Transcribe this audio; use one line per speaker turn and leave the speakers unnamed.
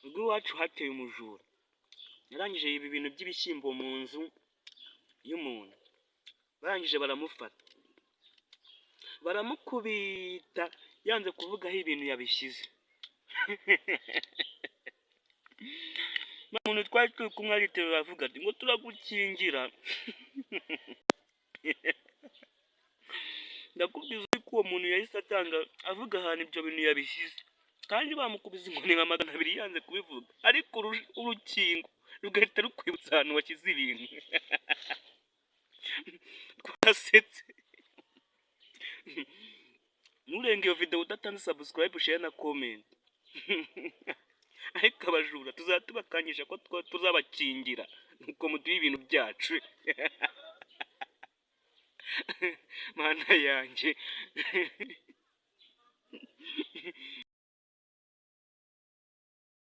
Ubwo iwacu hateye umujura, yarangije yiba ibintu by'ibishyimbo mu nzu y'umuntu, barangije baramufata baramukubita, yanze kuvuga aho ibintu yabishyize. Umuntu twari turi kumwe ariterura aravuga ati ngo turagukingira. Ndakubwiza ko uwo muntu yahise atanga avuga ahantu ibyo bintu yabishyize, kandi bamukubise inkoni nka 200 yanze kubivuga, ariko urukingo rugahita rukwibutsa ahantu washyize ibintu. Twasetse. Nturenge iyo video udatanze subscribe, share na comment. Ariko abajura tuzaba tubakangisha ko tuzabakingira nuko muduha ibintu byacu. Mana yanjye.